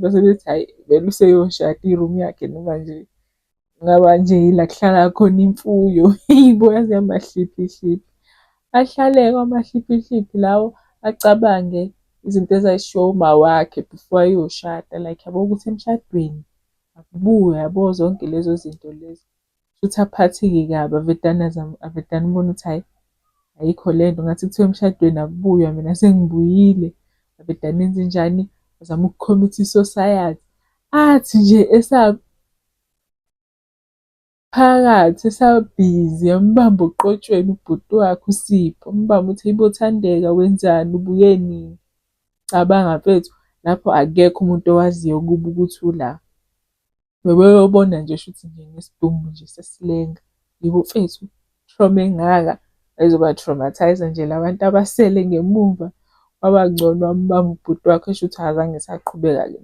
Bese bethi hhayi vele useyoshada i-room yakhe noma nje kungaba nje ila kuhlala khona imfuyo. Hhayi bo, yaze yamahliphihliphi. Ahlale-ke amahliphihliphi lawo, acabange izinto ezay'shiwo umawakhe before ayoshada, like yabo ukuthi emshadweni akubuye yabo zonke lezo zinto lezo. Shuthi aphatheke kabi avedane avedane abone ukuthi hhayi ayikho lento, ngathi kuthiwa emshadweni akubuywa mina sengibuyile. Avedane enzenjani? Azame uku-commit-a i-suicide. Athi nje phakathi esabhizi yambamba oqotshweni ubhuti wakhe uSipho, ambambe uthi, hhayi bo Thandeka wenzani ubuye nini? Cabanga mfethu, lapho akekho umuntu owaziyo kubo ukuthi ula. Bebeyobona nje shuthi nje ngesidumbu nje sesilenga. Yebo mfethu, trauma engaka ayizoba-traumatise-a nje la bantu abasele ngemumva. Kwaba ngcono wambamba ubhuti wakhe shuthi akazange esaqhubeka-ke.